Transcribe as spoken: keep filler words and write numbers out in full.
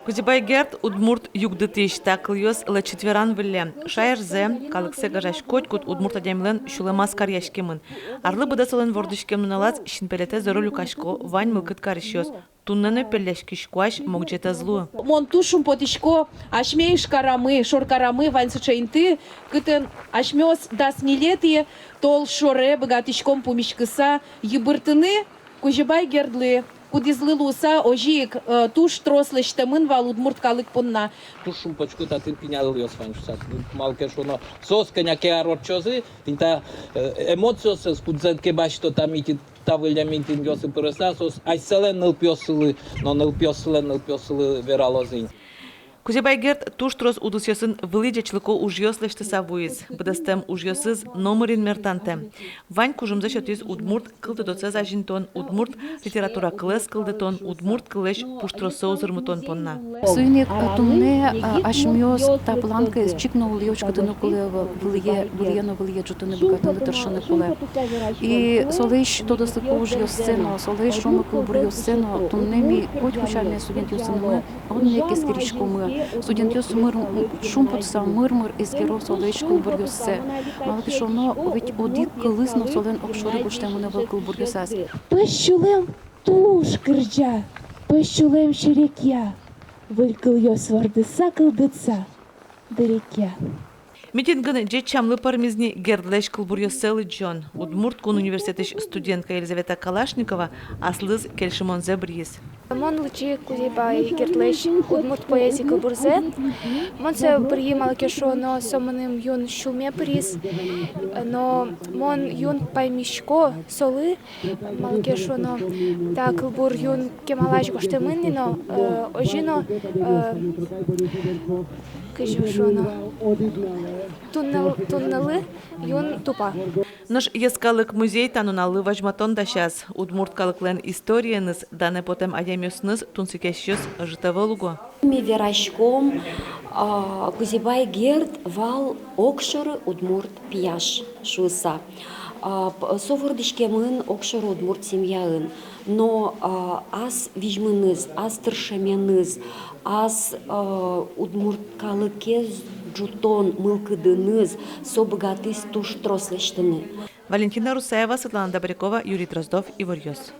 Кузебай Герд — удмурт югдытӥсь. Та кылъёс лэчыт веран выллем. Шаерзэ, калыксэ гажась котькуд удмурт адямилэн сюлэмаз каръяськемын. Арлы быдэ солэн вордӥськем нуналаз синпелетэ зоро люкасько вань мылкыд карисьёс. Туннэ но пелляськись куазь могӟет ӧз луы. Мон туж шумпотӥсько, асьме Ижкарамы, шоркарамы вань сыӵе инты, кытын асьмеос дас ньылетӥ толшоре быгатӥськом пумиськыса йыбыртыны Кузебай Гердлы, кудӥзлы луыса озьы ик, э, туж трос лэсьтэмын вал удмурт калык понна. Туж шумпотӥсько, татын пиналъёс вань шуса. Малы ке шуоно, соос кӧня ке ар ортчозы, тӥни та, э, эмоциоссэс, кудзэ ке басьто та митинг, та выллем митингъёсы пырыса, соос асьсэлэн нылпиоссылы но нылпиоссылэн нылпиоссылы вералозы ини. Кузебай Герд туж трос удысъёсын вылӥ ӟечлыко ужъёс лэсьтыса вуиз. Быдэстэм ужъёсыз номырин мертантэм. Вань кужымзэ сётӥз удмурт кылдытэтсэс азинтон, удмурт литература кылэз кылдытон, удмурт кыллэсь пуштроссэ узырмытон понна. Соин ик, э, туннэ, э, асьмеос та планкаез чик но улӥ учкытыны кулэ ӧвӧл, вылӥе, вылӥе но вылӥе ӝутыны быгатыны, тыршыны кулэ. И солэсь тодосыку ужъёссэ но, солэсь шуомы кылбуръёссэ но туннэ ми котьку сямен студентъёсынымы одно ик эскериськомы. Студентъёс мыр-, шумпотыса мыр-мыр эскеро солэсь кылбуръёссэ. Малы ке шуоно, ведь одӥг кылыз но солэн огшоры гожтэмын ӧвӧл кылбуръёсаз. Пӧсь сюлэм туж кырӟа, пӧсь сюлэм серекъя, выль кылъёс вордыса, кылдытса, дырекъя. Митингын ӟеч сямлы пӧрмиз ни Гердлэсь кылбуръёссэ лыдӟон. Удмурт кун университетысь студентка Елизавета Калашникова аслыз кельшымонзэ быръиз. Мон лыдӟи Кузебай Гердлэсь удмурт поэзи кылбурзэ. Мон сое быръи, малы ке шуоно, со мыным юн сюлме пыриз. Но мон юн паймисько солы, малы ке шуоно, та кылбур юн кемалась гожтэмын ни но, э, озьы но, э, кызьы шуоно, туннэл-, туннэлы юн тупа. Нош Йӧскалык музей та нуналлы возьматон дасяз. Удмурт калыклэн историеныз, данэ потэм адямиосыныз тунсыкъясьёс ӧжыт ӧвӧл уго. Ми вераськом, а, Кузебай Герд вал огшоры удмурт пияш шуыса. А, п-, со вордӥськемын огшоры удмурт семьяын. Но, а, ас визьмыныз, ас тыршеменыз, ас, а, удмурт калыкез ӝутон мылкыдыныз со быгатӥз туж трос лэсьтыны. Валентина Русаева, Светлана Добрякова, Юрий Дроздов, «Иворъёс».